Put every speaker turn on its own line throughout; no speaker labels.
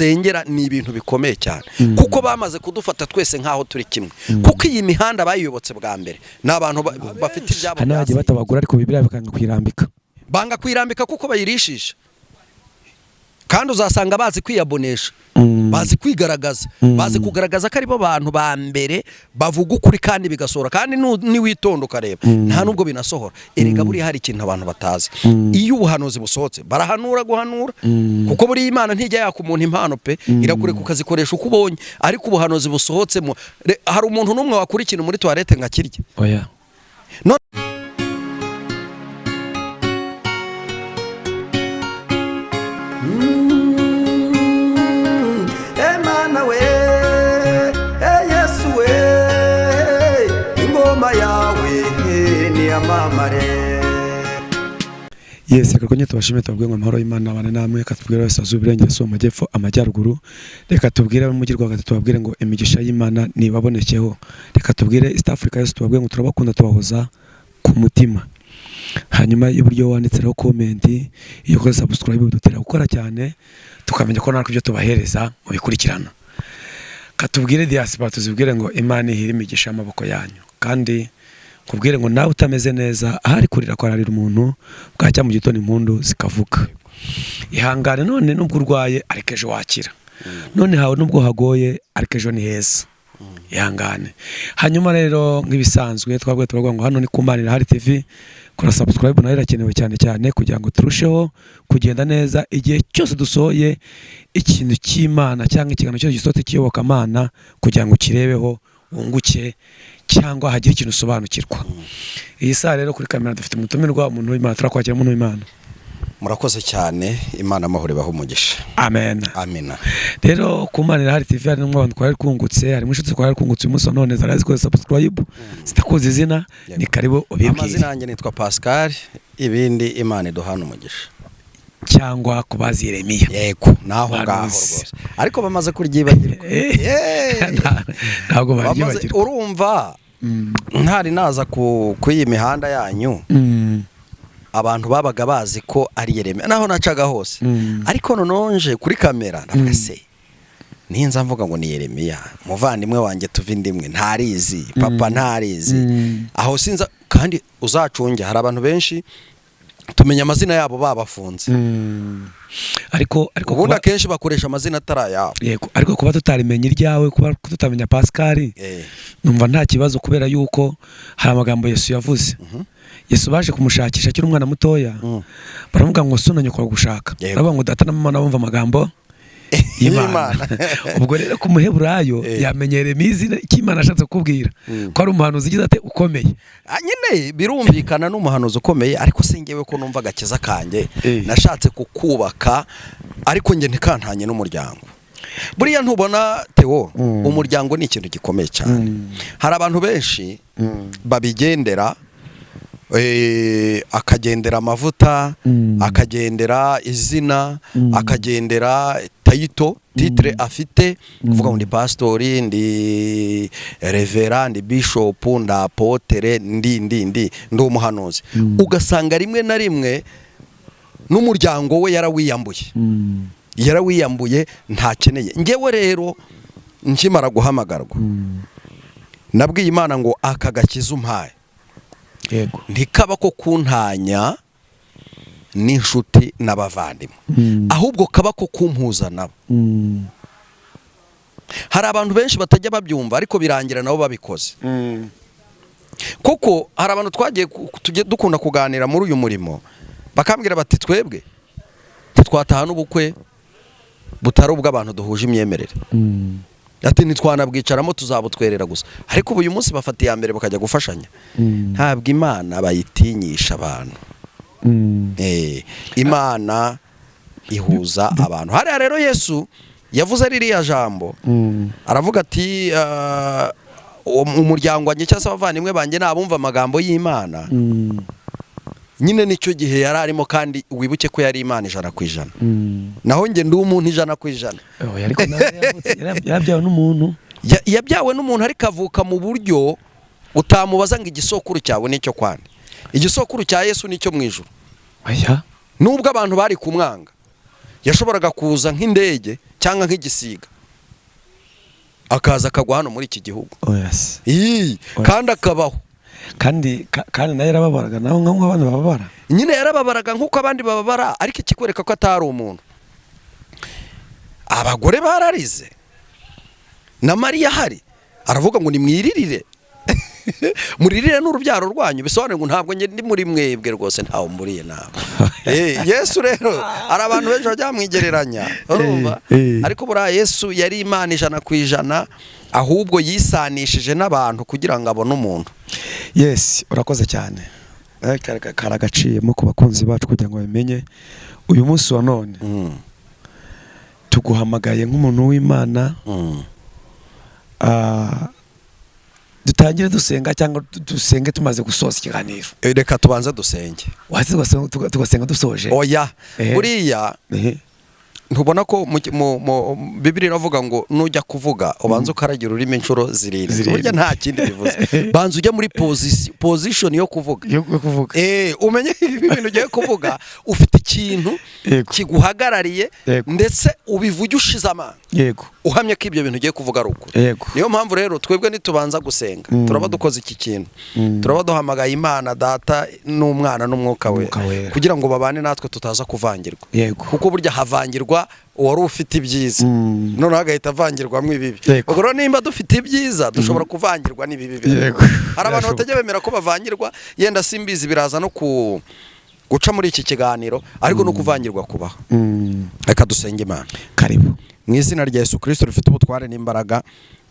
dusengera ni ibintu bikomeye cyane, kuko bamaze kudufata twese nk'aho turi kimwe, kuko iyi mihanda bayiyobotse bwa mbere ni abantu bafite ibyabo.
Hari n'abagiye batabagura, ariko Bibiliya bakanga kuyirambika.
Banga kuyirambika kuko bayirishisha, kandi uzasanga bazi kwiyabonesha, bazi kwigaragaza, bazi kugaragaza ko aribo bantu ba mbere bavuga ukuri kandi bigasohora. Kandi niwitonda ukareba, nta nubwo binasohora. Erega buriya hari ikintu abantu batazi: iyo ubuhanuzi busohotse, barahanura guhanura, kuko buriya Imana ntijya yaka umuntu impano pe, irakureka ukazikoresha uko ubonye. Ariko ubuhanuzi busohotsemo, hari umuntu n'umwe wakura ikintu muri toilette ngo akirye?
Oya.
Emana we, Yesu we, ingoma yawe niyamamare.
Yes, reka twongere tubashime, tubabwire ngo amahoro y'Imana abane namwe. Reka tubwire wese iburengerazuba, amajyepfo, amajyaruguru. Reka tubwire ab'umujyi rwagati, tubabwire ngo imigisha y'Imana nibabonekeho. Reka tubwire East Africa yose, tubabwire ngo turabakunda, tubahoza ku mutima. Hanyuma iburyo wanditseho comment, iyo ukoze subscribe bidutera gukora cyane, tukamenya ko natwe ibyo tubahereza mubikurikirana. Katubwire diaspora, tuzibwire ngo Imana ihire imigisha y'amaboko yanyu. Kandi kubwire ngo nawe utameze neza, ahari kurira kwararira umuntu, bwacya mu gitondo impundu zikavuga. Ihangane none nubwo urwaye, ariko ejo wakira. None hawe nubwo hagoye, ariko ejo ni heza. Ihangane. Hanyuma rero nk'ibisanzwe twabwiye, turavuga ngo hano ni ku Mana Irahari TV. Kora subscribe, nayo irakenewe cyane cyane kugira ngo turusheho kugenda neza igihe cyose dusohoye ikintu cy'Imana cyangwa ikiganiro cyose gisohotse cy'iyobokamana, kugira ngo ukirebeho wunguke cyangwa hagire ikintu usobanukirwa. Iyi saha rero kuri kamera dufite umutumirwa, umuntu w'Imana. Turakwakira, umuntu w'Imana.
Murakoze cyane, Imana amahoro ibahe umugisha.
Amen.
Amina.
Rero ku Mana Irahari TV harimo abantu twari twungutse, harimo inshuti twari twungutse uyu munsi wa none zarazi zikoze subscribe zitakuzi izina. Ni karibu ubibwire.
Amazina yanjye nitwa Pascal, ibindi Imana iduhana umugisha.
Cyangwa ku bazi Yeremiya.
Yego, naho ngaho.
Baruzi.
Rwose, ariko bamaze kuryibagirwa. Yeee!
Ntabwo baryibagirwa.
Urumva, ntari naza ku iyi mihanda yanyu, abantu babaga bazi ko ari Yeremiya naho nacaga hose. Ariko noneho nje kuri kamera, ndavuga se ninza mvuga ngo ni Yeremiya muvandimwe wanjye tuva indimwe, ntarizi papa, ntarizi. Aho sinza. Kandi uzacunge, hari abantu benshi tumenya amazina yabo babafunze.
Ariko
Ubundi
kuba,
akenshi bakoresha amazina atari ayabo.
Yego, ariko kuba tutarimenya iryawe, kuba tutamenya Pascal, numva nta kibazo, kubera yuko hari amagambo Yesu yavuze. Yesu baje kumushakisha akiri umwana mutoya, baravuga ngo so na nyoko gushaka, baravuga ngo data na mama nabumva amagambo y'Imana.
Y'Imana.
Ubwo rero ku Muheburayo yamenyereye izina cy'Imana ashatse kukubwira ko ari umuhanuzi ugize ate, ukomeye.
Ah, nyine birumvikana n'umuhanuzi ukomeye, ariko se ngewe ko numva agakiza kanjye nashatse kukubaka, ariko njye ntikantanye n'umuryango. Buriya ntubona Theo, umuryango ni ikintu gikomeye cyane. Hari abantu benshi babigendera, akagendera amavuta, akagendera izina, akagendera title, titre afite, kuvuga ngo ndi pasitori, ndi reverend, ndi bishopu, ndi apôtre, ndi umuhanuzi. Ugasanga rimwe na rimwe n'umuryango we yarawiyambuye, yarawiyambuye, ntakeneye. Ngewe rero nkimara guhamagarwa, nabwiye Imana ngo aka gakiza umpaye ntikaba ko kuntanya n'inshuti n'abavandimwe, ahubwo kaba ko kumpuza nabo. Hari abantu benshi batajya babyumva, ariko birangira nabo babikoze, kuko hari abantu twagiye tujye dukunda kuganira muri uyu murimo, bakambwira bati twebwe ntitwataha n'ubukwe butari ubw'abantu duhuje imyemerere, ati ntitwanabwicaramo, tuzabutwerera gusa. Ariko ubu uyu munsi bafata iya mbere bakajya gufashanya. Ntabwo Imana bayitinyisha abantu. Imana ihuza abantu. Hariya rero Yesu yavuze ririya jambo, aravuga ati umuryango wanjye cyangwa se abavandimwe banjye nabumva amagambo y'Imana. Nyine nicyo gihe yari arimo, kandi wibuke ko yari Imana 100%, naho njye ndi umuntu 100%.
Oya, ariko nawe yarabyawe n'umuntu.
Yabyawe n'umuntu, ariko avuka mu buryo utamubaza ngo igisokuru cyawe nicyo kwande. Igisokuru cya Yesu nicyo mu ijuru.
Oya.
Nubwo abantu bari kumwanga, yashoboraga kuza nk'indege. cyangwa nk'igisiga, akaza akagwa hano muri iki gihugu.
Oh yes.
Ii,
Oya.
kandi akabaho.
Kandi nawe yarababaraga, nawe nk'aho abana bababara.
Nyine yarababaraga nk'uko abandi bababara, ariko ikikwereka ko atari umuntu, abagore bararize na Mariya ahari, aravuga ngo nimwiririre, muririre n'urubyaro rwanyu, bisobanuye ngo ntabwo njye ndi muri mwebwe rwose, ntawe mburiye nawe. Yesu rero, hari abantu benshi bajya bamwigereranya, urumva? Ariko buriya Yesu yari Imana 100%, ahubwo yisanishije n'abantu kugira ngo abone umuntu.
Yes, urakoze cyane. Karagaciyemo ku bakunzi bacu kugira ngo babimenye. Uyu munsi wa none tuguhamagaye nk'umuntu w'Imana. Dutangire dusenga cyangwa dusenge tumaze gusoza ikiganiro?
Reka tubanze dusenge.
Wahise tugasenga dusoje?
Oya. Buriya ntubona ko mu Bibiliya iravuga ngo nujya kuvuga ubanza ukaragira ururimi inshuro 7?
7.
Burya nta kindi bivuze, banza ujya muri position yo kuvuga.
Yo kuvuga.
Umenye ibi bintu ugiye kuvuga ufite ikintu kiguhagarariye, ndetse ubivuge ushize amanga, uhamye ko ibyo bintu ugiye kuvuga ari ukuri. Niyo mpamvu rero twebwe nitubanza gusenga, turaba dukoze iki kintu, turaba duhamagaye Imana Data n'Umwana n'Umwuka
Umwuka
Wera
Wera.
kugira ngo babane natwe, tutaza kuvangirwa, kuko burya havangirwa uwari ufite ibyiza, noneho agahita avangirwamo ibibi. Ubwo rero nimba dufite ibyiza, dushobora kuvangirwa n'ibibi. Hari abantu batajya bemera ko bavangirwa, yenda simbizi, biraza no ku guca muri iki kiganiro, ariko no kuvangirwa kubaho. Reka dusenge Imana.
Karibu.
Mu izina rya Yesu Kirisito rifite ubutware n'imbaraga,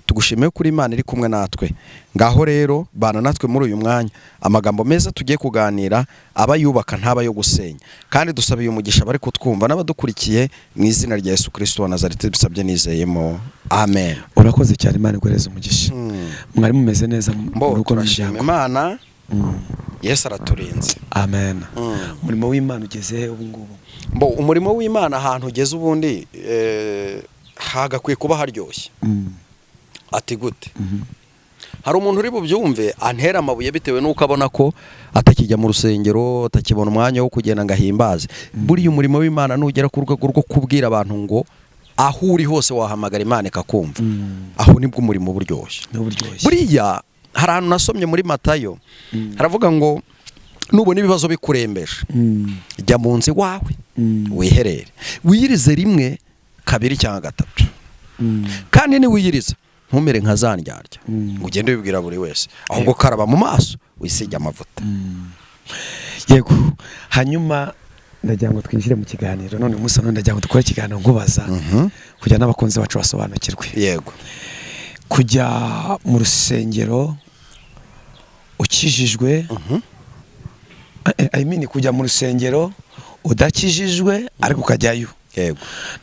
tugushimiye kuri Imana iri kumwe natwe. Ngaho rero bana natwe muri uyu mwanya, amagambo meza tugiye kuganira aba yubaka, ntaba yo gusenya, kandi dusabiye umugisha bari kutwumva n'abadukurikiye. Mu izina rya Yesu Kirisito wa Nazareti dusabye nizeyemo, amen.
Urakoze cyane, Imana iguhereze umugisha. Mwari mumeze neza mu
Mbo
rugo
turashima
n'umuryango?
Imana. Yesu araturinze.
Amen. Umurimo w'Imana ugeze he ubu ngubu?
Mbo umurimo w'Imana ahantu ugeze ubundi, hagakwiye kuba haryoshye. Ati gute? Hari umuntu uri bubyumve antera amabuye bitewe n'uko abona ko atakijya mu rusengero, atakibona umwanya wo kugenda ngo ahimbaze. Buriya umurimo w'Imana nugera ku rwego rwo kubwira abantu ngo aho uri hose wahamagara Imana ikakumva, aho nibwo umurimo uba uryoshye.
N'uburyoshye.
Buriya hari ahantu nasomye muri Matayo, haravuga ngo nubona ibibazo bikurembeje, jya mu nzu iwawe, wiherere, wiyirize rimwe, kabiri cyangwa gatatu, kandi niwiyiriza ntumere nka za ndyarya ngo ugende wibwira buri wese, ahubwo karaba mu maso, wisige amavuta.
Yego. Hanyuma ndagira ngo twinjire mu kiganiro none. Umunsi wa none ndagira ngo dukore ikiganiro nkubaza kugira n'abakunzi bacu basobanukirwe. Kujya mu rusengero ukijijwe, I mean kujya mu rusengero udakijijwe ariko ukajyayo,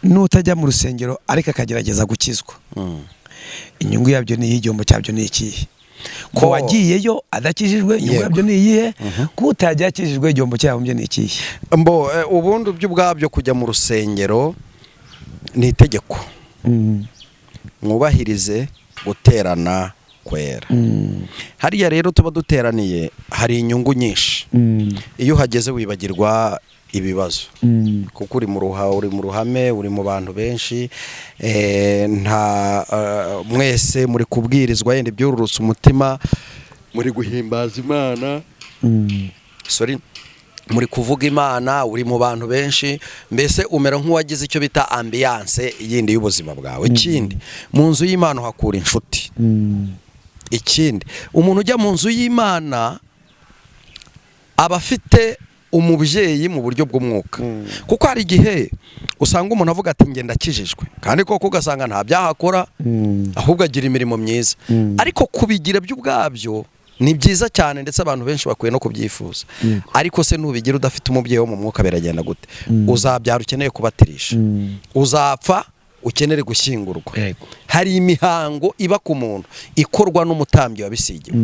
n'utajya mu rusengero ariko akagerageza gukizwa, inyungu yabyo ni iyihe? Igihombo cyabyo ni ikihe? Ko wagiyeyo adakijijwe, inyungu yabyo ni iyihe? Ko utajya akijijwe, igihombo cyabyo ni ikihe?
Mbo ubundi byo ubwabyo kujya mu rusengero ni itegeko, mwubahirize guterana kwera. Hariya rero tuba duteraniye, hari inyungu nyinshi. Iyo uhageze wibagirwa ibibazo, kuko uri mu ruhame, uri mu bantu benshi, nta mwese muri kubwirizwa yenda ibyururutsa umutima, muri guhimbaza Imana, sorry, muri kuvuga Imana, uri mu bantu benshi, mbese umera nk'uwagize icyo bita ambiance yindi y'ubuzima bwawe. Ikindi, mu nzu y'Imana uhakura inshuti. Ikindi, umuntu ujya mu nzu y'Imana aba afite umubyeyi mu buryo bw'umwuka, kuko hari igihe usanga umuntu avuga ati ngenda akijijwe, kandi koko ugasanga nta byaha akora, ahubwo agira imirimo myiza. Ariko kubigira byo ubwabyo ni byiza cyane, ndetse abantu benshi bakwiye no kubyifuza. Ariko se nubigira udafite umubyeyi wo mu mwuka biragenda gute? Uzabyara ukeneye kubatirisha, uzapfa ukenere gushyingurwa. Hari imihango iba ku muntu ikorwa n'umutambyi wabisigiwe.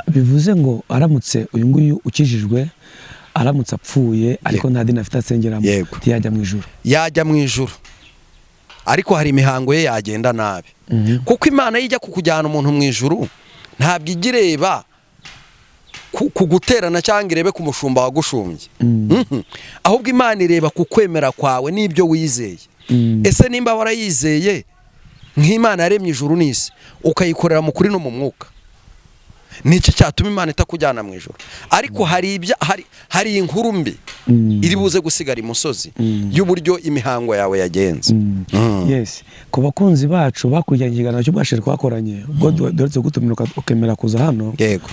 Bivuze ngo aramutse uyu nguyu ukijijwe aramutse apfuye ariko nta dini afite asengeramo, ntiyajya mu ijuru?
Yajya mu ijuru, ariko hari imihango ye yagenda nabi, kuko Imana iyo ijya kukujyana umuntu mu ijuru ntabwo ijya ireba ku guterana cyangwa irebe ku mushumba wagushumbye. Ahubwo Imana ireba ku kwemera kwawe n'ibyo wizeye. Ese nimba warayizeye nk'Imana yaremye ijuru n'isi, ukayikorera mu kuri no mu mwuka, niki cyatuma Imana itakujyana mu ijuru? Ariko hari ibya hari inkuru mbi iri buze gusigara imusozi y'uburyo imihango yawe yagenze.
Yes, ku bakunzi bacu bakurikiranye ikiganiro cy'ubwashere twakoranye, ubwo duherutse gutumira ukemera kuza hano.
Yego.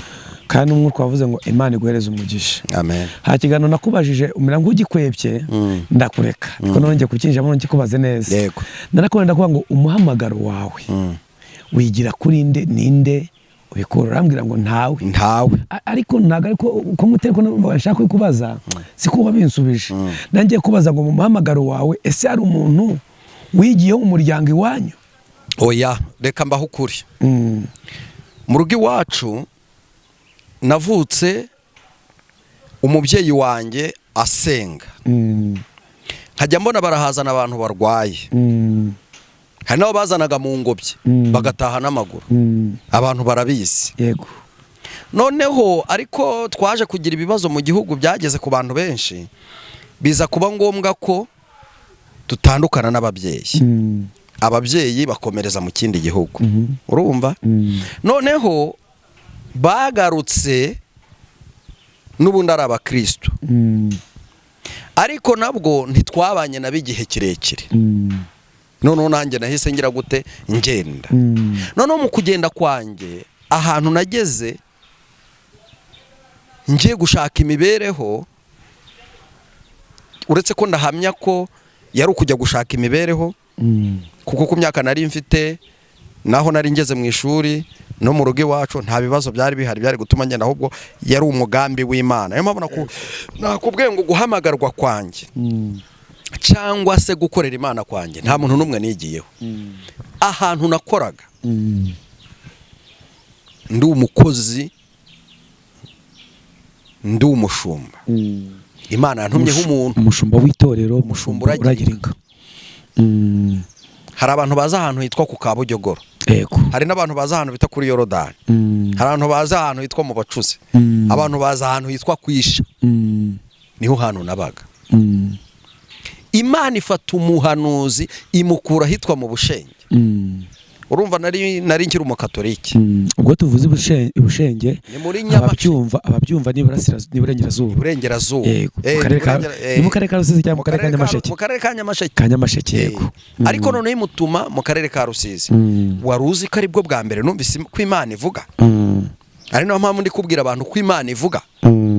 Kandi umwe twavuze ngo Imana iguhereze umugisha.
Amen.
Nta kiganiro nakubajije umera nk'ugikwebye, ndakureka, ariko none ngiye kukinjiramo nkikubaze neza.
Yego.
Narakubona, ndakuvuga ngo umuhamagaro wawe wigira kuri nde, ninde ubikura? Urambwira ngo ntawe.
Ntawe.
Ariko ntabwo, ariko uko mutari ko nshaka kubaza siko wabinsubije. Nangiye kubaza ngo mu muhamagaro wawe, ese hari umuntu wigiyeho mu muryango iwanyu?
Oya, reka mbaho ukuri. Mu rugo iwacu navutse umubyeyi wanjye asenga, nkajya mbona barahazana abantu barwaye. Hari n'abo bazanaga mu ngobyi, bagataha n'amaguru. Abantu barabizi. Noneho ariko twaje kugira ibibazo mu gihugu byageze ku bantu benshi, biza kuba ngombwa ko dutandukana n'ababyeyi. Ababyeyi bakomereza mu kindi gihugu. Urumva? Noneho bagarutse n'ubundi ari abakristo, ariko nabwo ntitwabanye nabo igihe kirekire. Noneho nanjye nahise ngira gute? Ngenda. Noneho mu kugenda kwanjye, ahantu nageze ngiye gushaka imibereho, uretse ko ndahamya ko yari ukujya gushaka imibereho, kuko ku myaka nari mfite naho nari ngeze mu ishuri no mu rugo iwacu nta bibazo byari bihari byari gutuma ngenda, ahubwo yari umugambi w'Imana. Niyo mpamvu nakubwiye ngo guhamagarwa kwanjye cyangwa se gukorera Imana kwanjye nta muntu n'umwe nigiyeho. Ahantu nakoraga ndi umukozi, ndi umushumba, Imana yantumyeho umuntu.
Umushumba w'itorero.
Umushumba uragira.
Uragira inka.
Hari abantu bazi ahantu hitwa ku Kabujyogoro. Hari n'abantu bazi ahantu bita kuri Yorodani. Hari abantu bazi ahantu hitwa mu Bacuzi. Abantu bazi ahantu hitwa Kwisha. Niho hantu nabaga. Imana ifata umuhanuzi imukura ahitwa mu Bushenge. Urumva nari nkiri umukatolike.
Ubwo tuvuze Ibushenge,
Ni muri Nyamasheke.
ababyumva ni iburengerazuba.
Iburengerazuba.
Yego, mu karere ka ni mu karere ka Rusizi cyangwa mu karere ka Nyamasheke?
Mu karere ka Nyamasheke.
Ka Nyamasheke, yego.
Ariko noneho imutuma mu karere ka Rusizi. Wari uzi ko aribwo bwa mbere numvise ko Imana ivuga? Ari nayo mpamvu ndi kubwira abantu ko Imana ivuga,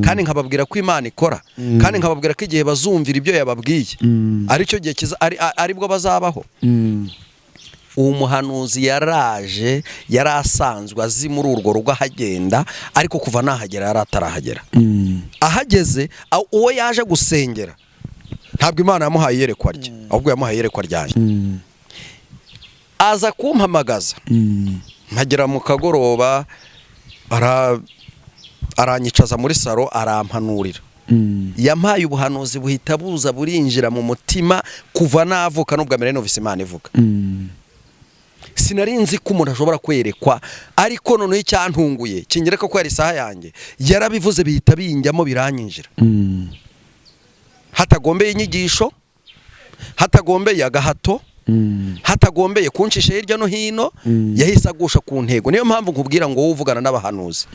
kandi nkababwira ko Imana ikora, kandi nkababwira ko igihe bazumvira ibyo yababwiye aricyo gihe kiza, aribwo bazabaho. Uwo muhanuzi yaraje, yari asanzwe azi muri urwo rugo ahagenda, ariko kuva nahagera yari atarahagera. Ahageze, uwo yaje gusengera ntabwo Imana yamuhaye iyerekwa rye, ahubwo yamuhaye iyerekwa ryanjye. Aza kumpamagaza, nkagera mu kagoroba, aranyicaza muri salo, arampanurira. Yampaye ubuhanuzi buhita buza burinjira mu mutima. Kuva navuka n'ubwa mbere numvise Imana ivuga. Sinari nzi ko umuntu ashobora kwerekwa, ariko noneho icyantunguye kinyereka ko yari isaha yanjye, yarabivuze bihita binjyamo, biranyinjira, hatagombeye inyigisho, hatagombeye agahato, hatagombeye kuncisha hirya no hino. Yahise agusha ku ntego. Niyo mpamvu nkubwira ngo wowe uvugana n'abahanuzi,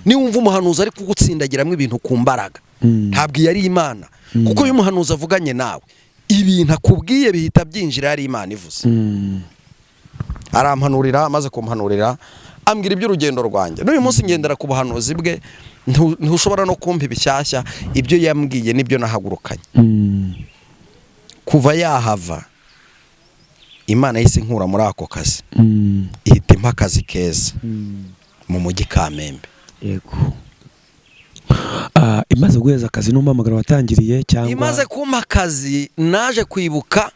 niwumva umuhanuzi ari kugutsindagiramo ibintu ku mbaraga, ntabwo iyo ari Imana, kuko iyo umuhanuzi avuganye nawe, ibintu akubwiye bihita byinjira, ari Imana ivuze. Arampanurira, amaze kumpanurira ambwira iby'urugendo rwanjye. N'uyu munsi ngendera ku buhanuzi bwe. Ntushobora no kumpa ibishyashya, ibyo yambwiye nibyo nahagurukanye. Kuva yahava, Imana yahise inkura muri ako kazi, ihita impa akazi keza mu mujyi Kamembe.
Yego. Imaze guheza akazi n'umuhamagaro watangiriye cyangwa?
Imaze kumpa akazi, naje kwibuka,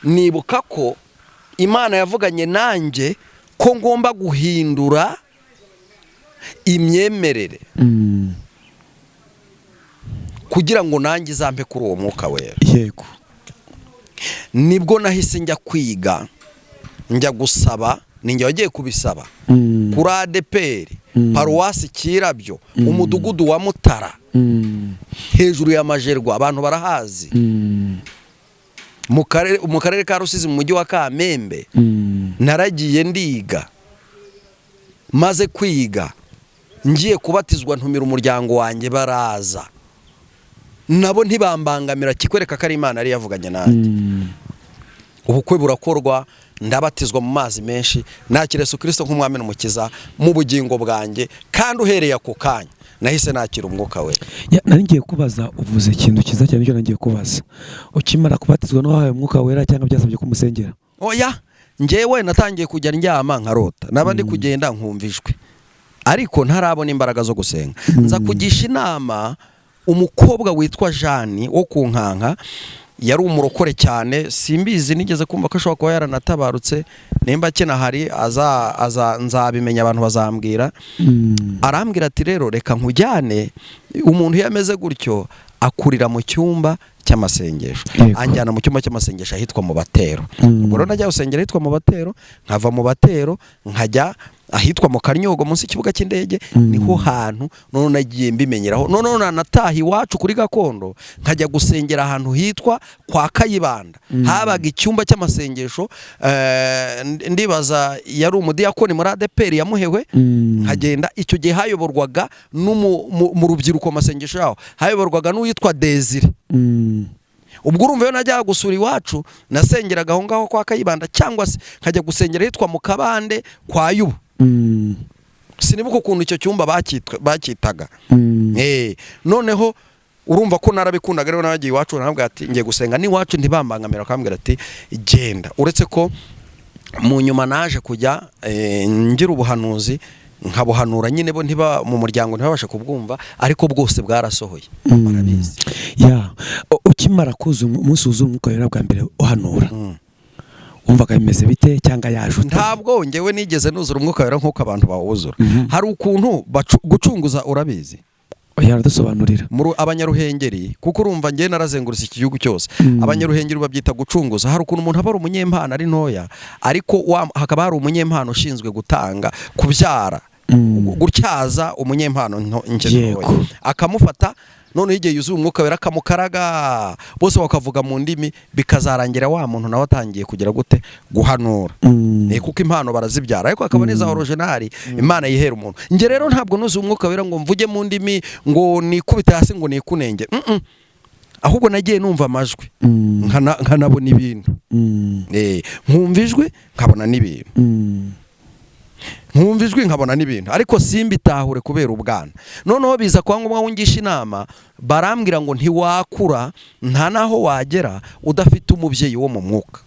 nibuka ko Imana yavuganye nanjye ko ngomba guhindura imyemerere kugira ngo nanjye izampe kuri uwo mwuka wera. Nibwo nahise njya kwiga, njya gusaba, ninjye wagiye kubisaba kuri ADEPR, paruwasi Kirabyo, umudugudu wa Mutara, hejuru ya Majerwa, abantu barahazi. Mu karere ka Rusizi, mu mujyi wa Kamembe. Naragiye ndiga. Maze kwiga, ngiye kubatizwa, ntumira umuryango wanjye, baraza nabo ntibambangamira, kikwereka ko ari Imana yari yavuganye nanjye. Ubukwe burakorwa, ndabatizwa mu mazi menshi, nakira Yesu Kirisito nk'umwami n'umukiza mu bugingo bwanjye. Kandi uhereye ako kanya nahise nakira Umwuka We.
Ya, nari ngiye kubaza, uvuze ikintu cyiza cyane, nicyo ngiye kubaza. Ukimara kubatizwa n'uwahawe Umwuka Wera, cyangwa byasabye kumusengera?
Oya, njyewe natangiye kujya ndyama nkarota, naba ndi kugenda nkumva ijwi, ariko ntarabona imbaraga zo gusenga. Nza kugisha inama umukobwa witwa Jani wo ku Nkanka, yari umurokore cyane. Simbizi, nigeze kumva ko ashobora kuba yaranatabarutse. Nimba akinahari aza aza nzabimenya, abantu bazambwira. Arambwira ati: "Rero reka nkujyane, umuntu iyo ameze gutyo akurira mu cyumba cy'amasengesho." Anjyana mu cyumba cy'amasengesho ahitwa mu Batero. Ubwo rero najya gusengera ahitwa mu Batero, nkava mu Batero nkajya ahitwa mu Karyogo, munsi y'ikibuga cy'indege. Niho hantu none nagiye mbimenyeraho. Noneho nanataha iwacu kuri gakondo, nkajya gusengera ahantu hitwa kwa Kayibanda. Habaga icyumba cy'amasengesho, ndibaza yari umudiyakoni muri ADEPR yamuhewe. Nkagenda, icyo gihe hayoborwaga mu rubyiruko, amasengesho yaho hayoborwaga n'uwitwa Desire. Ubwo urumva, iyo najyaga gusura iwacu nasengeraga aho ngaho kwa Kayibanda, cyangwa se nkajya gusengera ahitwa mu Kabande kwa Yubu. Sinibuka ukuntu icyo cyumba bacyitaga. Noneho urumva ko narabikundaga. Rero nagiye iwacu, narabwira ati: "Ngiye gusenga n'iwacu." Ntibambangamira, bakambwira ati: "Genda." Uretse ko mu nyuma naje kujya ngira ubuhanuzi, nkabuhanura nyine, bo ntiba mu muryango ntibabashe kubwumva, ariko bwose bwarasohoye, barabizi.
Ya, ukimara kuza umunsi wuzuye Umwuka Wera bwa mbere uhanura, wumvaga bimeze bite, cyangwa yaje ute?
Ntabwo ngewe nigeze nuzura Umwuka Wera nk'uko abantu bawuzura. Hari ukuntu gucunguza, urabizi?
Oya, aradusobanurira.
Muri Abanyaruhengeri, kuko urumva ngewe narazengurutse iki gihugu cyose. Abanyaruhengeri babyita gucunguza. Hari ukuntu umuntu aba ari umunyempano ari ntoya, ariko hakaba hari umunyempano ushinzwe gutanga, kubyara, gutyaza umunyempano ntoya, akamufata, noneho igihe yuzuye Umwuka Wera akamukaraga, bose bakavuga mu ndimi, bikazarangira wa muntu nawe atangiye kugira gute? Guhanura. Kuko impano barazibyara, ariko hakaba n'iza original Imana yihera umuntu. Njye rero ntabwo nuzuye Umwuka Wera ngo mvuge mu ndimi, ngo nikubite hasi, ngo nikunenge. Ahubwo nagiye numva amajwi, nkanabona ibintu. Nkumva ijwi, nkabona n'ibintu. Nkumva ijwi, nkabona n'ibintu, ariko simbitahure kubera ubwana. Noneho biza kuba ngombwa wungisha inama, barambwira ngo ntiwakura, nta n'aho wagera udafite umubyeyi wo mu mwuka.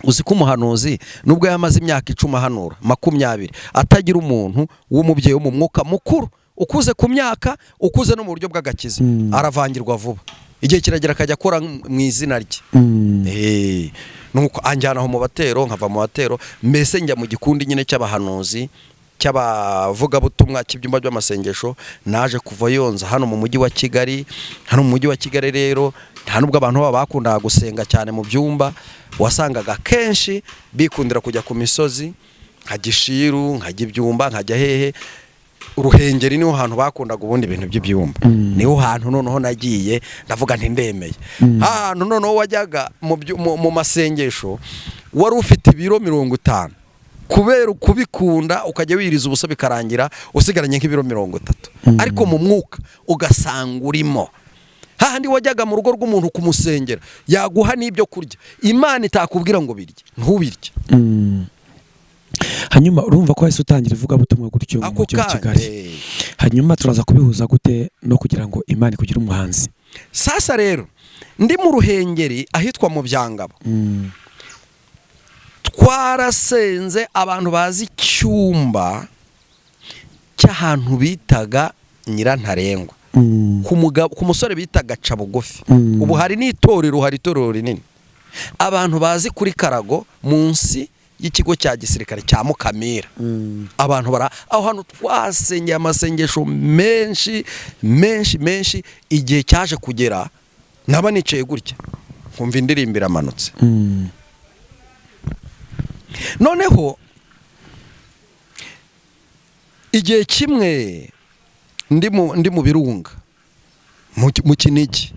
Uzi ko umuhanuzi, nubwo yamaze imyaka 10 ahanura, 20, atagira umuntu w'umubyeyi wo mu mwuka mukuru, ukuze ku myaka, ukuze no mu buryo bw'agakiza, aravangirwa vuba. Igihe kiragera akajya akora mu izina rye. Nuko anjyana aho mu Batero, nkava mu Batero, mbese njya mu gikundi nyine cy'abahanuzi, cy'abavugabutumwa, cy'ibyumba by'amasengesho. Naje kuva yonza hano mu mujyi wa Kigali. Hano mu mujyi wa Kigali rero, nta nubwo abantu baba bakundaga gusenga cyane mu byumba, wasangaga kenshi bikundira kujya ku misozi nka Gishiru, nkajya Ibyumba, nkajya hehe. Uruhengeri niho hantu bakundaga ubundi ibintu by'ibyumba. Niho hantu noneho nagiye, ndavuga nti ndemeye. Hantu noneho wajyaga mu masengesho, wari ufite ibiro 50, kubera kubikunda ukajya wiriza ubusa, bikarangira usigaranye nk'ibiro 30, ariko mu mwuka ugasanga urimo hahandi. Wajyaga mu rugo rw'umuntu kumusengera, yaguha n'ibyo kurya, Imana itakubwira ngo birye, ntubirye.
Hanyuma urumva ko wahise utangira ivugabutumwa gutyo mu
Ako
mujyi wa
kanya.
Kigali. Hanyuma turaza kubihuza gute no kugira ngo Imana ikugire umuhanzi?
Sasa rero, ndi mu Ruhengeri ahitwa mu Byangabo, twarasenze. Abantu bazi icyumba cy'ahantu bitaga Nyirantarengwa, ku musore bitaga Cabugufi. Ubu hari n'itorero, hari itorero rinini. Abantu bazi kuri Karago, munsi y'ikigo cya gisirikare cya Mukamira, abantu bara aho hantu twasengeye amasengesho menshi menshi menshi. Igihe cyaje kugera, naba nicaye gutya nkumva indirimbo iramanutse. Noneho igihe kimwe ndi mu birunga. Mu Kinigi,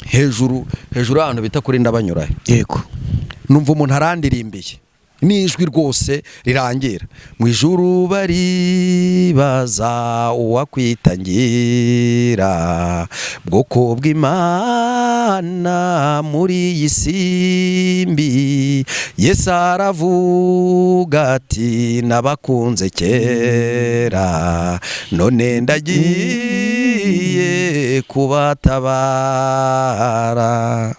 hejuru hejuru, ahantu bita kuri Ndabanyurahe. Numva umuntu arandirimbiye n'ijwi rwose rirangira: "Mu ijuru baribaza uwakwitangira bwoko bw'Imana muri iyi simbi. Yesu aravuga ati: 'Nabakunze kera, none ndagiye kubatabara.'"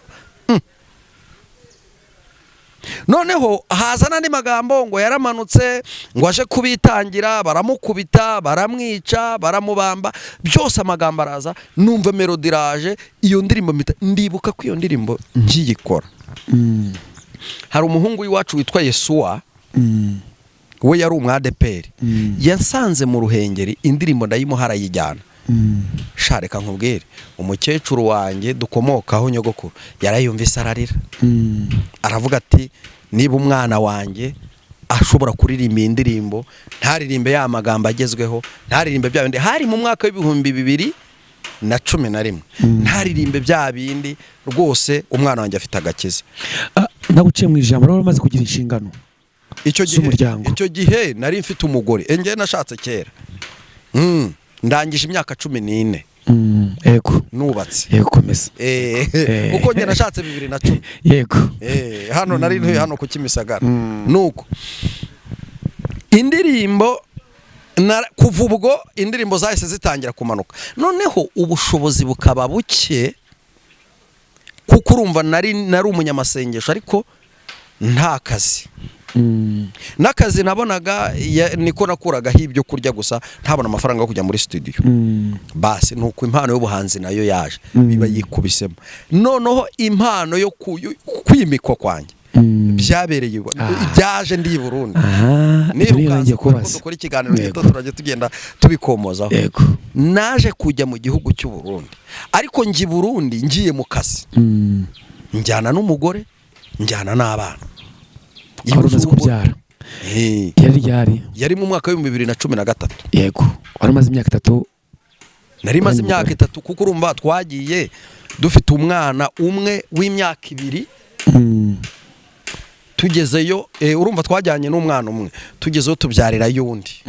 Noneho haza n'andi magambo ngo yaramanutse ngo aje kubitangira, baramukubita, baramwica, baramubamba. Byose amagambo araza, numva melody iraje. Iyo ndirimbo mpita ndibuka ko iyo ndirimbo nkiyikora, hari umuhungu w'iwacu witwa Yesuwa, we yari umwadeperi, yasanze mu Ruhengeri, indirimbo ndayimuha arayijyana. Sha, reka nkubwire, umukecuru wanjye dukomokaho, nyogokuru, yarayumvise ararira, aravuga ati: "Niba umwana wanjye ashobora kuririmba iyi ndirimbo, ntaririmbe ya magambo agezweho, ntaririmbe bya bindi," hari mu mwaka wa 2011, "ntaririmbe bya bindi, rwose umwana wanjye afite agakiza."
Ah, naguciye mu ijambo, wari umaze kugira inshingano
Icyo gihe,
z'umuryango.
icyo gihe nari mfite umugore. Njye nashatse kera. Ndangije imyaka 14 nubatse.
Yego, komeza.
Kuko njye nashatse 2010. Hano nari ntuye hano ku Kimisagara. Nuko indirimbo kuva ubwo indirimbo zahise zitangira kumanuka, noneho ubushobozi bukaba buke, kuko urumva nari umunyamasengesho ariko nta kazi. N'akazi nabonaga niko nakuragaho ibyo kurya gusa, ntabona amafaranga yo kujya muri studio. Basi nuko impano y'ubuhanzi nayo yaje, biba yikubisemo. Noneho impano yo kwimikwa kwanjye byabereye byaje ndi i Burundi.
Aha, ibyo niyo
Nirukanse
ngiye
kubera ko
kubaza.
dukora ikiganiro gito, turajya tugenda tubikomozaho. Naje kujya mu gihugu cy'u Burundi, ariko njya i Burundi ngiye mu kazi, njyana n'umugore, njyana n'abana.
Wari umaze kubyara? Yari ryari?
Yari mu mwaka wa 2013.
Yego, wari umaze imyaka 3.
Nari maze
Wari
imyaka
umugore.
3, kuko urumva twagiye dufite umwana umwe w'imyaka 2. Tugezeyo, urumva twajyanye n'umwana umwe, tugezeyo tubyarirayo undi.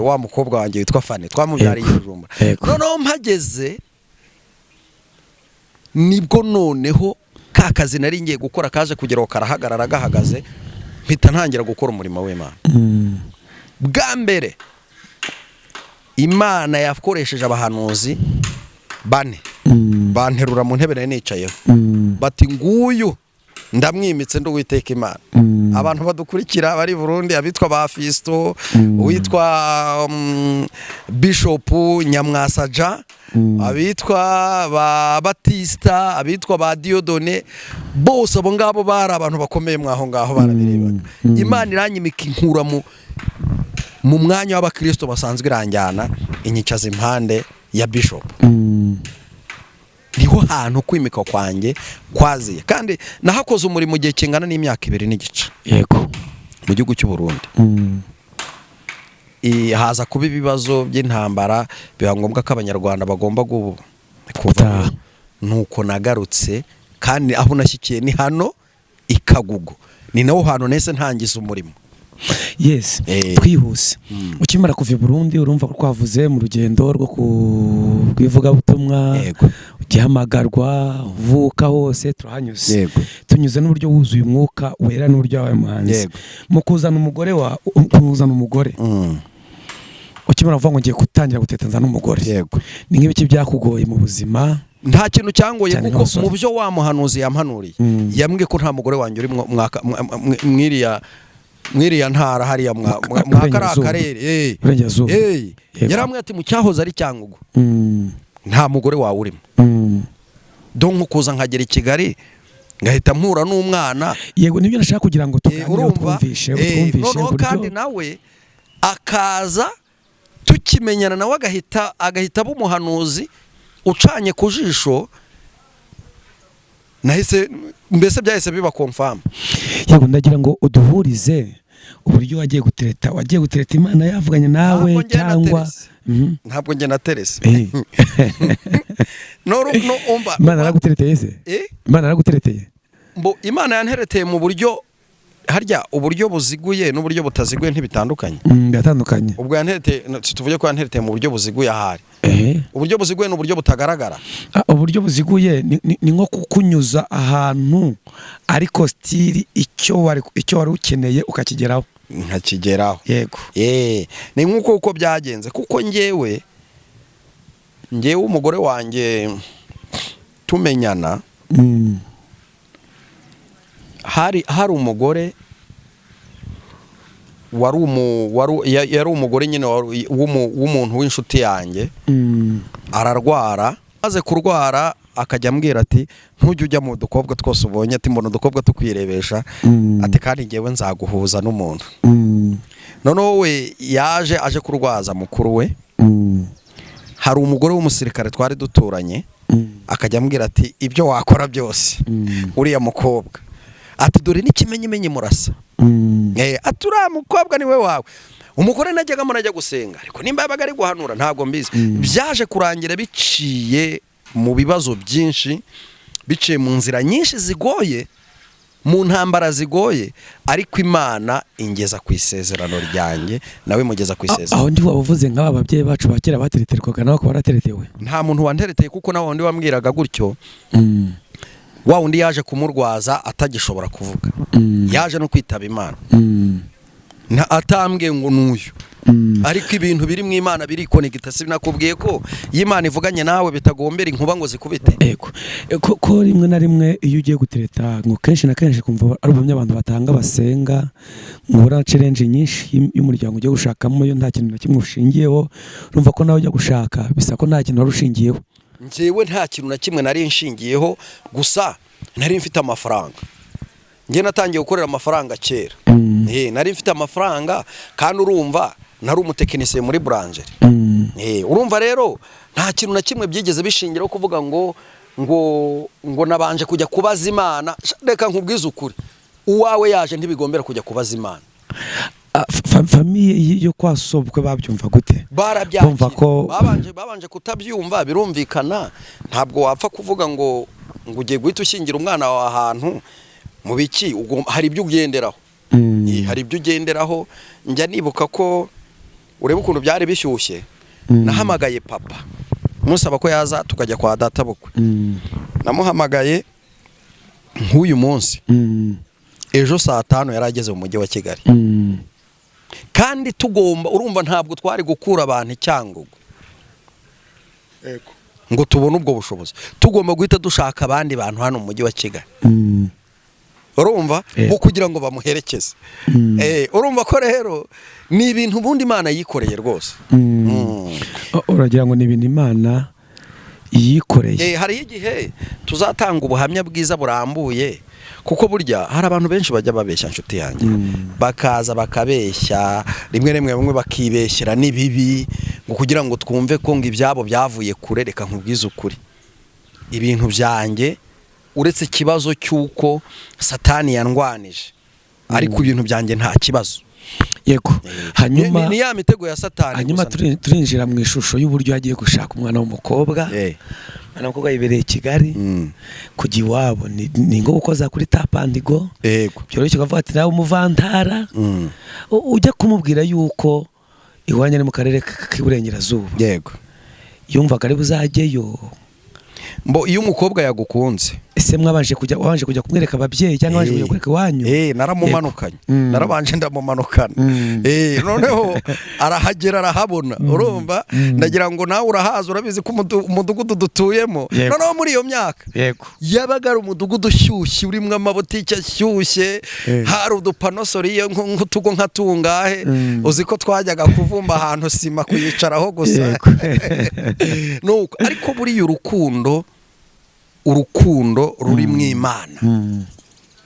Wa mukobwa wanjye witwa Fane twamubyariye i Bujumbura. Noneho mpageze nibwo noneho ka kazi nari ngiye gukora kaje kugeraho karahagarara. Gahagaze mpita ntangira gukora umurimo w'Imana. Bwa mbere Imana yakoresheje abahanuzi bane, banterura mu ntebe nari nicayeho, bati: "Nguyu ndamwimitse, ndi Uwiteka Imana." Abantu badukurikira bari i Burundi, abitwa ba Fisto, uwitwa Bishop Nyamwasaja, abitwa ba Batista, abitwa ba Diodone, bose abo ngabo bari abantu bakomeye mwaho ngaho, barabirebaga. Imana iranyimika, inkura mu mwanya w'abakristo basanzwe, iranjyana inyicaza impande ya Bishop. Niho hantu kwimika kwanjye kwaziye, kandi nahakoze umurimo igihe kingana n'imyaka 2 n'igice mu gihugu cy'u Burundi. Haza kuba ibibazo by'intambara, biba ngombwa ko Abanyarwanda bagomba kuva.
Gutaha.
Nuko nagarutse, kandi aho nashyikiye ni hano i Kagugu, ni naho hantu nese ntangiza umurimo.
Yes. Twihuse, ukimara kuva i Burundi, urumva ko twavuze mu rugendo rwo ku rw'ivugabutumwa, ugihamagarwa, uvuka, hose turahanyuze. Tunyuze n'uburyo wuzuye Umwuka Wera n'uburyo wabaye umuhanzi. Mu kuzana umugore wa kuzana umugore, ukimara kuvuga ngo ngiye gutangira guteta nzana umugore, ni nk'ibiki byakugoye mu buzima?
Nta kintu cyangoye,
Cyane
kuko
nk'abasore.
mu byo wa muhanuzi yampanuriye, yambwiye ko nta mugore wanjye uri mwiriya ntara hariya mwa kariya
Burengerazuba.
karere.
Burengerazuba.
Yarambwiye ati: "Mu cyahoze ari Cyangugu nta mugore wawe urimo." Donc kuza nkagera i Kigali ngahita mpura n'umwana.
Yego, nibyo nashaka kugira ngo tuganire,
Urumva,
twumvishe twumvishe
noneho
uburyo
kandi nawe akaza tukimenyana, nawe agahita aba umuhanuzi ucanye ku jisho, nahise mbese byahise biba confirm.
Yego, ndagira ngo uduhurize uburyo wagiye gutereta. Wagiye gutereta Imana yavuganye nawe
Ntabwo njye
cyangwa
naterese. Ntabwo njye naterese. No, no, umva.
Imana yaragutereteye se?
Eh?
Imana yaragutereteye?
Mbo Imana yantereteye mu buryo, harya uburyo buziguye n'uburyo butaziguye ntibitandukanye?
Biratandukanye.
Ubwo yantereteye, no, tuvuge ko yantereteye mu buryo buziguye ahari. Uburyo buziguye ni uburyo butagaragara.
Ah, uburyo buziguye ni nko kukunyuza ahantu, ariko still icyo wari ukeneye ukakigeraho.
Nkakigeraho.
Yego.
Ni nk'uko uko byagenze, kuko ngewe umugore wanjye tumenyana, hari umugore wari umu wari yari umugore nyine w'umuntu w'inshuti yanjye. Ararwara, maze kurwara akajya ambwira ati: "Ntujye ujya mu dukobwa twose ubonye," ati: "Mbona udukobwa tukwirebesha," ati: "Kandi ngewe nzaguhuza n'umuntu." Noneho we yaje aje kurwaza mukuru we. Hari umugore w'umusirikare twari duturanye, akajya ambwira ati: "Ibyo wakora byose, uriya mukobwa," ati: "Dore n'ikimenyimenyi murasa." Ati: "Uriya mukobwa niwe wawe." Umugore najyaga najya gusenga, ariko nimba yabaga ari guhanura ntabwo mbizi. Byaje kurangira biciye mu bibazo byinshi, biciye mu nzira nyinshi zigoye, mu ntambara zigoye, ariko Imana ingeza ku isezerano ryanjye, nawe imugeza ku isezerano.
Aho ndi waba uvuze nk'aba babyeyi bacu ba kera batereterwaga, nawe akaba warateretewe?
Nta muntu wantereteye, kuko nawe wundi wambwiraga gutyo, wa wundi yaje kumurwaza atagishobora kuvuga, yaje no kwitaba Imana. Atambwiye ngo n'uyu. Ariko ibintu biri mu Imana birikonegita. Sinakubwiye ko iyo Imana ivuganye nawe bitagombera inkuba ngo zikubite?
Ego. Ko rimwe na rimwe iyo ugiye gutereta, ngo kenshi na kenshi kumva ari ubuhamya abantu batanga basenga, ngo ubura challenge nyinshi y'umuryango ugiye gushakamo, yo nta kintu na kimwe ushingiyeho. Urumva ko nawe ujya gushaka bisa ko nta kintu wari ushingiyeho.
Njyewe nta kintu na kimwe nari nshingiyeho, gusa nari mfite amafaranga. Njye natangiye gukorera amafaranga kera. Nari mfite amafaranga, kandi urumva nari umutekinisiye muri boulangerie. Urumva rero nta kintu na kimwe byigeze bishingiraho kuvuga ngo nabanje kujya kubaza Imana. Reka nkubwize ukuri, uwawe yaje ntibigombera kujya kubaza Imana.
Ah, famille yo kwa sobukwe babyumva gute?
Barabyakira.
Bumva ko
Babanje kutabyumva, birumvikana. Ntabwo wapfa kuvuga ngo ugiye guhita ushyingira umwana wawe ahantu mu biki. Hari ibyo ugenderaho. Hari ibyo ugenderaho. Njya nibuka ko urebe ukuntu byari bishyushye, nahamagaye papa musaba ko yaza tukajya kwa data bukwe. Namuhamagaye nk'uyu munsi, ejo saa 5 yari ageze mu mujyi wa Kigali. Kandi tugomba, urumva, ntabwo twari gukura abantu i Cyangugu ngo tubone ubwo bushobozi. Tugomba guhita dushaka abandi bantu hano mu mujyi wa Kigali, urumva, bo kugira ngo bamuherekeze. Urumva ko rero ni ibintu ubundi Imana yikoreye rwose.
Uragira ngo ni ibintu Imana yikoreye.
Hariho igihe tuzatanga ubuhamya bwiza burambuye, kuko burya hari abantu benshi bajya babeshya, nshuti yanjye, bakaza bakabeshya, rimwe rimwe bamwe bakibeshyera n'ibibi ngo kugira ngo twumve ko ngo ibyabo byavuye kure. Reka nkubwize ukuri, ibintu byanjye, uretse ikibazo cy'uko Satani yandwanije, ariko ibintu byanjye nta kibazo.
Yego, hanyuma
Ni ya mitego ya Satani
hanyuma
gusa.
Turinjira mu ishusho y'uburyo yagiye gushaka umwana w'umukobwa. Umwana w'umukobwa yibereye i Kigali. Kujya iwabo ni nko gukoza kuri tap and go. Byoroshye, ukavuga ati nawe umuvantara, ujya kumubwira yuko iwanyu ari mu karere k'iburengerazuba. Yumvaga ari buzajyeyo?
Mbo iyo umukobwa yagukunze,
Ese mwabanje kujya, wabanje kujya kumwereka ababyeyi cyangwa wabanje kujya kwereka iwanyu?
Naramumanukanye. Narabanje ndamumanukana. Noneho arahagera, arahabona. Urumva, ndagira ngo nawe urahazi, urabizi ko umudugudu dutuyemo, noneho muri iyo myaka yabaga ari umudugudu ushyushye, urimo amabotike ashyushye. Hari udupanosori nk'utugo nka tungahe. Uzi ko twajyaga kuvumba ahantu sima kuyicaraho gusa. Nuko ariko buriya urukundo ruri mu Imana,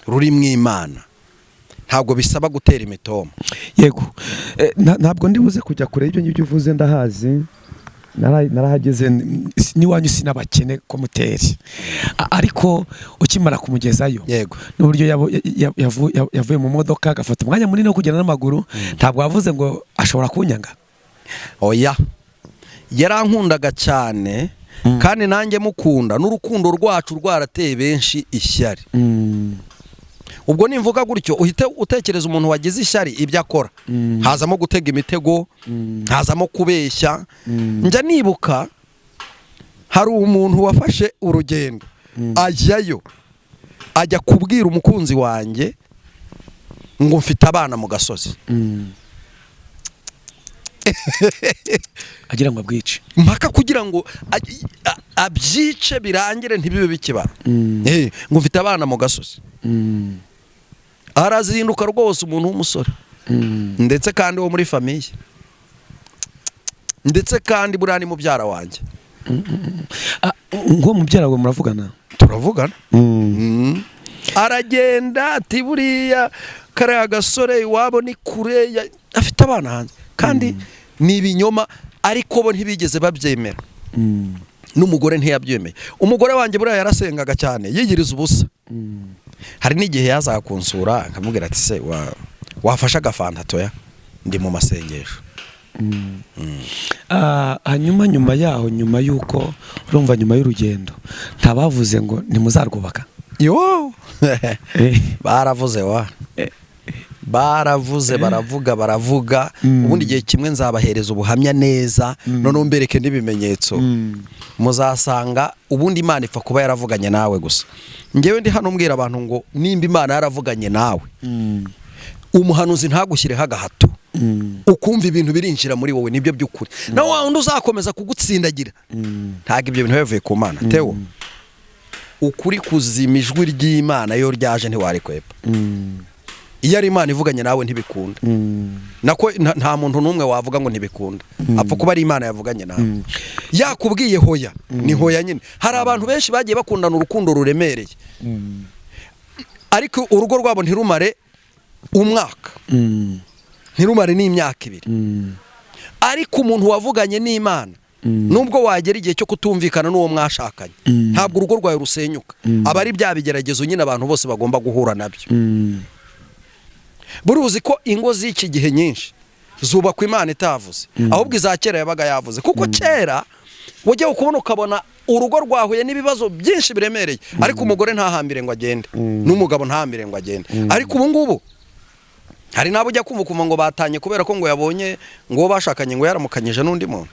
ruri mu Imana, ntabwo bisaba gutera imitoma.
Yego. Ntabwo ndi buze kujya kure y'ibyo ngibyo uvuze, ndahazi. Narahageze n'iwanyu sinabakene ko muteri. Ariko ukimara kumugezayo, n'uburyo yavuye mu modoka agafata umwanya munini wo kugenda n'amaguru, ntabwo wavuze ngo ashobora kunyanga?
Oya. Yarankundaga cyane, kandi nanjye mukunda, n'urukundo rwacu rwarateye benshi ishyari. Ubwo nimvuga gutyo uhite utekereza umuntu wagize ishyari ibyo akora. Hazamo gutega imitego, hazamo kubeshya. Njya nibuka hari umuntu wafashe urugendo ajyayo, ajya kubwira umukunzi wanjye ngo mfite abana mu gasozi.
Agira ngo abwice.
Mpaka kugira ngo abyice birangire ntibibe bikibara. Ngo mfite abana mu gasozi. Arazinduka rwose, umuntu w'umusore, ndetse kandi wo muri famille, ndetse kandi buriya ni mubyara wanjye.
Ah, ngo mubyara wawe muravugana?
Turavugana. Aragenda ati buriya kariya gasore iwabo ni kure, afite abana hanze, kandi ni ibinyoma, ariko bo ntibigeze babyemera. N'umugore ntiyabyemeye. Umugore wanjye buriya yarasengaga cyane, yiyiriza ubusa. Hari n'igihe yazaga kunsura nkamubwira ati se wafashe agafanta? Toya, ndi mu masengesho.
Ah, hanyuma nyuma yaho, nyuma y'uko urumva, nyuma y'urugendo, ntabavuze ngo ntimuzarwubaka?
Yo, baravuze wa, baravuze, baravuga, baravuga. Ubundi igihe kimwe nzabahereza ubuhamya neza, noneho mbereke n'ibimenyetso. Muzasanga ubundi Imana ipfa kuba yaravuganye nawe gusa. Ngewe ndi hano mbwira abantu ngo nimba Imana yaravuganye nawe, umuhanuzi ntagushyireho agahato, ukumva ibintu birinjira muri wowe, nibyo by'ukuri. Nawe wa wundi uzakomeza kugutsindagira, ntabwo ibyo bintu biba bivuye ku Mana. Tewo, ukuri kuzima, ijwi ry'Imana iyo ryaje ntiwarikwepa. Iyo ari Imana ivuganye nawe ntibikunda. Nako nta muntu n'umwe wavuga ngo ntibikunda, apfa kuba ari Imana yavuganye nawe. Yakubwiye hoya ni hoya nyine. Hari abantu benshi bagiye bakundana urukundo ruremereye, ariko urugo rwabo ntirumare umwaka, ntirumare n'imyaka 2. Ariko umuntu wavuganye n'Imana, nubwo wagera igihe cyo kutumvikana n'uwo mwashakanye, ntabwo urugo rwawe rusenyuka. Aba ari bya bigeragezo nyine abantu bose bagomba guhura nabyo. Buruzi ko ingo z'iki gihe nyinshi zubakwa Imana itavuze, ahubwo iza kera yabaga yavuze, kuko kera wajya ukubona ukabona urugo rwahuye n'ibibazo byinshi biremereye, ariko umugore ntahambire ngo agende, n'umugabo ntahambire ngo agende. Ariko ubu ngubu hari n'abo ujya kumva ukumva ngo batanye kubera ko ngo yabonye ngo uwo bashakanye ngo yaramukanyije n'undi muntu,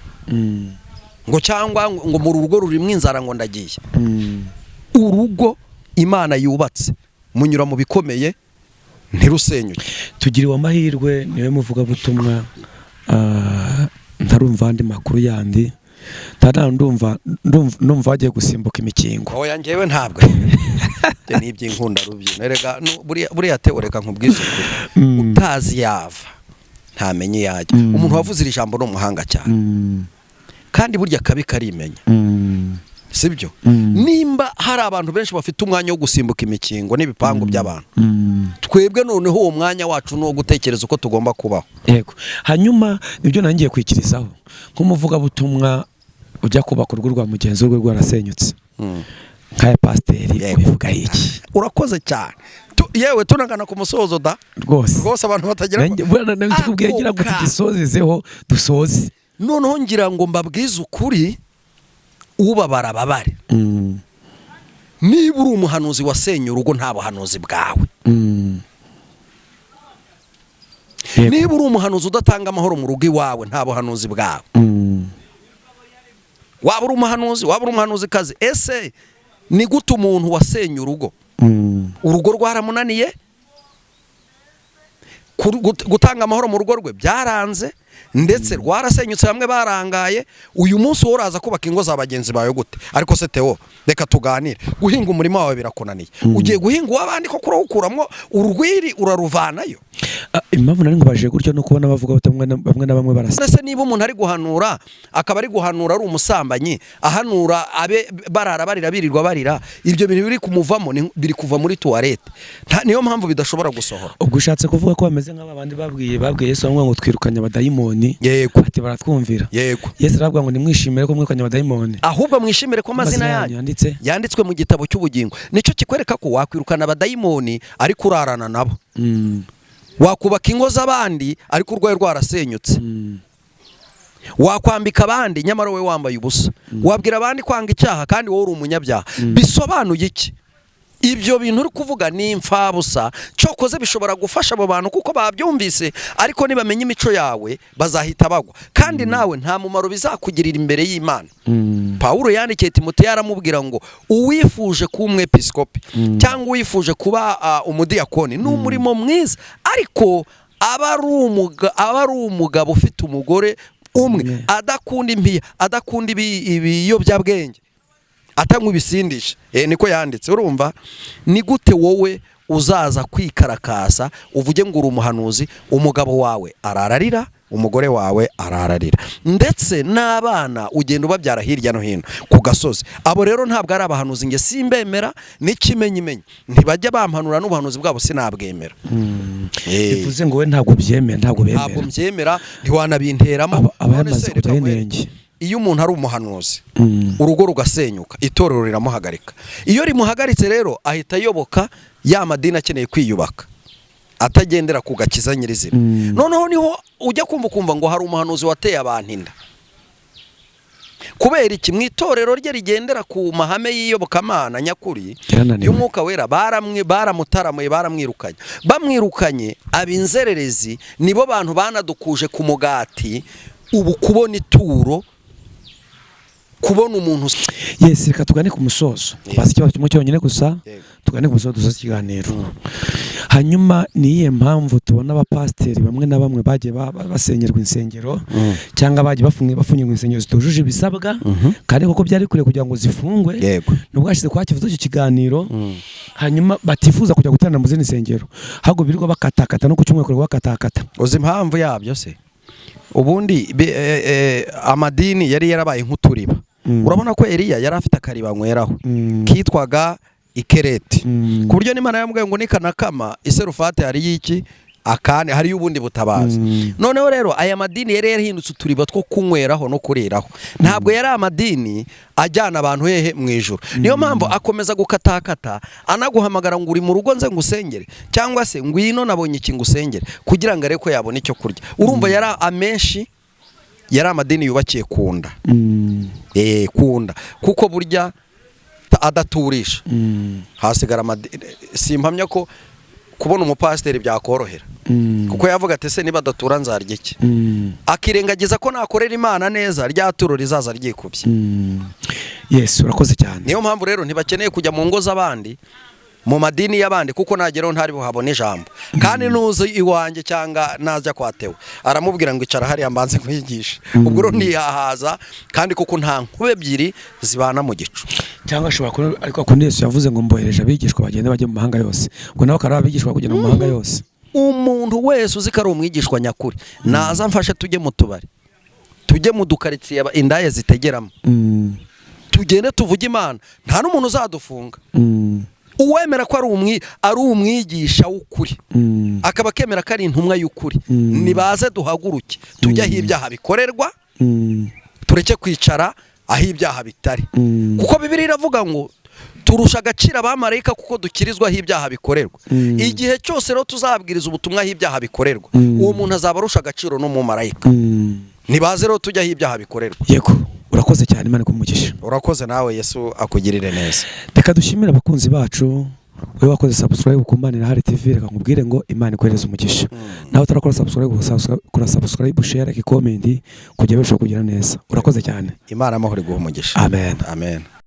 ngo cyangwa ngo mu rugo rurimo inzara, ngo ndagiye. Urugo Imana yubatse munyura mu bikomeye ntirusenyuke.
Tugiriwe amahirwe niwe muvugabutumwa, ntarumva andi makuru yandi, ndumva ndumva bagiye gusimbuka imikingo.
Oya, njyewe ntabwo ibyo ni iby'inkunda rubyino. Erega buriya Teo, reka nkubwize ukuri, utazi yava ntamenye iyo ajya. Umuntu wavuze iri jambo ni umuhanga cyane, kandi burya akabi karimenya, sibyo? Nimba hari abantu benshi bafite umwanya wo gusimbuka imikingo n'ibipangu by'abantu, twebwe noneho uwo mwanya wacu ni uwo gutekereza uko tugomba kubaho.
Yego, hanyuma nibyo nangiye kwikirizaho nk'umuvugabutumwa ujya kubaka urugo rwa mugenzi we rwarasenyutse, nk'aya pasiteri, ubivuga iki?
Urakoze cyane. Yewe tunagana ku musozo da.
Rwose.
Rwose abantu batagira
Nanjye buriya nakubwiye ngira ngo
Ako ka-
tugisozezeho, dusoze.
Noneho ngira ngo mbabwize ukuri, ubabara ababare. Niba uri umuhanuzi wasenye urugo, nta buhanuzi bwawe. Niba uri umuhanuzi udatanga amahoro mu rugo iwawe, nta buhanuzi bwawe. Waba uri umuhanuzi, waba uri umuhanuzikazi, ese ni gute umuntu wasenye urugo, urugo rwaramunaniye, gutanga amahoro mu rugo rwe byaranze, ndetse rwarasenyutse, bamwe barangaye, uyu munsi wowe uraza kubaka ingo za bagenzi bawe gute? Ariko se Theo, reka tuganire, guhinga umurima wawe birakunaniye, ugiye guhinga uw'abandi ko kurawukuramo urwiri uraruvanayo?
Ah, impamvu nari nkubajije gutyo no kubona bavuga bamwe na bamwe barasa.
Ese niba umuntu ari guhanura, akaba ari guhanura ari umusambanyi, ahanura abe barara barira, birirwa barira, ibyo bintu biri kumuvamo biri kuva muri toilette. Niyo mpamvu bidashobora gusohora.
Ubwo ushatse kuvuga ko bameze nk'aba bandi babwiye Yesu bamwe ngo twirukanye abadayimoni,
Yego.
ati baratwumvira.
Yego.
Yesu aravuga ngo nimwishimire ko mwirukanye abadayimoni,
ahubwo mwishimire ko amazina yanyu
yanditse
yanditswe mu gitabo cy'ubugingo. Nicyo kikwereka ko wakwirukana abadayimoni ariko urarana nabo, wakubaka ingo z'abandi ariko urwaye rwarasenyutse. Wakwambika abandi, nyamara wowe wambaye ubusa. Wabwira abandi kwanga icyaha, kandi wowe uri umunyabyaha. Bisobanuye iki? Ibyo bintu uri kuvuga ni imfabusa. Cyokoze bishobora gufasha abo bantu kuko babyumvise, ariko nibamenya imico yawe bazahita bagwa, kandi nawe nta mumaro bizakugirira imbere y'Imana. Pawulo yandikiye Timoteyo, aramubwira ngo uwifuje kuba umwepisikopi cyangwa uwifuje kuba umudiyakoni, ni umurimo mwiza, ariko aba ari umugabo ufite umugore umwe, adakunda impiya, adakunda ibiyobyabwenge, atanywa ibisindisha. Niko yanditse. Urumva ni gute wowe uzaza kwikarakasa uvuge ngo uri umuhanuzi, umugabo wawe arararira, umugore wawe arararira, ndetse n'abana ugenda ubabyara hirya no hino ku gasozi? Abo rero ntabwo ari abahanuzi, nge simbemera. N'ikimenyimenyi, ntibajya bampanura, n'ubuhanuzi bwabo sinabwemera.
Bivuze ngo we ntabwo byemera, ntabwo
Ntabwo
bemera.
mbyemera, ntiwanabinteramo.
Aba
None
yamaze
se reka
kujyaho
nkwereke.
inenge.
Iyo umuntu ari umuhanuzi, urugo rugasenyuka, itorero riramuhagarika. Iyo rimuhagaritse rero, ahita ayoboka ya madini akeneye kwiyubaka, atagendera ku gakiza nyirizina. Noneho niho ujya kumva ukumva ngo hari umuhanuzi wateye abantu inda. Kubera iki? Mu itorero rye rigendera ku mahame y'iyobokamana nyakuri
Yarananiwe.
y'Umwuka Wera, baramwe baramutaramuye, baramwirukanye. Bamwirukanye aba inzererezi. Nibo bantu banadukuje ku mugati. Ubu kubona ituro, kubona umuntu.
Yes, reka tugane ku musozo.
Yego.
Bazi ikibazo kimwe cyonyine gusa.
Yego.
Tugane ku musozo, dusoze ikiganiro. Hanyuma ni iyihe mpamvu tubona abapasiteri bamwe na bamwe bagiye basenyerwa insengero, cyangwa bagiye bafungirwa insengero zitujuje ibisabwa, kandi koko byari bikwiye kugira ngo zifungwe? Nubwo hashize kwa kivuze icyo kiganiro, hanyuma batifuza kujya guteranira mu zindi nsengero, ahubwo birirwa bakatakata, no ku cyumweru birirwa bakatakata.
Uzi impamvu yabyo se? Ubundi amadini yari yarabaye nk'uturiba. Urabona ko Eliya yari afite akariba anyweraho kitwaga Ikereti, ku buryo n'Imana yamubwiye ngo nikanakama iserufate hariyo iki akandi, hariyo ubundi butabazi. Noneho rero aya madini yari yarahindutse uturiba two kunyweraho no kuriraho, ntabwo yari amadini ajyana abantu hehe? Mu ijuru. Niyo mpamvu akomeza gukatakata, anaguhamagara ngo uri mu rugo nze ngusengere, cyangwa se ngwino nabonye iki ngusengere, kugira ngo arebe ko yabona icyo kurya. Urumva yari amenshi, yari amadini yubakiye ku nda. Ku nda, kuko burya adaturisha hasigara amadini. Simpamya ko kubona umupasiteri byakorohera, kuko yavuga ati: "Se niba adatura nzarya iki?" Akirengagiza ko nakorera Imana neza, rya turo rizaza ryikubye.
Yes, urakoze cyane.
Niyo mpamvu rero ntibakeneye kujya mu ngo z'abandi, mu madini y'abandi, kuko nageraho ntari buhabone ijambo. Kandi nuzi iwanjye cyangwa najya kwa Tewe, aramubwira ngo icara hariya mbanze nkwigishe. Ubwo rero ntiyahaza, kandi kuko nta nkuba ebyiri zibana mu gicu.
Cyangwa ashobora kuba, ariko akundi Yesu yavuze ngo mbohereje abigishwa, bagende bajye mu mahanga yose, ubwo nawe akaba ari abigishwa kugenda mu mahanga yose.
Umuntu wese uzi ko ari umwigishwa nyakuri, naza mfashe tujye mu tubari, tujye mu dukaritsiye indaya zitegeramo, tugende tuvuge Imana, nta n'umuntu uzadufunga. Uwemera ko ari umwigisha w'ukuri, akaba akemera ko ari intumwa y'ukuri, nibaze duhaguruke tujye aho ibyaha bikorerwa, tureke kwicara aho ibyaha bitari, kuko Bibiliya iravuga ngo turusha agaciro abamarayika kuko dukirizwa aho ibyaha bikorerwa. Igihe cyose rero tuzabwiriza ubutumwa aho ibyaha bikorerwa, uwo muntu azaba arusha agaciro n'umumarayika. Nibaze rero tujye aho ibyaha bikorerwa.
Yego, urakoze cyane, Imana ikumugisha.
Urakoze nawe, Yesu akugirire neza.
Reka dushimire abakunzi bacu. Wowe wakoze subscribe ku Mana Irahari TV, reka nkubwire ngo Imana ikohereze umugisha. Nawe utarakora subscribe, kora subscribe, share, like, comment, kugira birushaho kugira neza. Urakoze cyane.
Imana amahoro iguhe umugisha.
Amen.
Amen.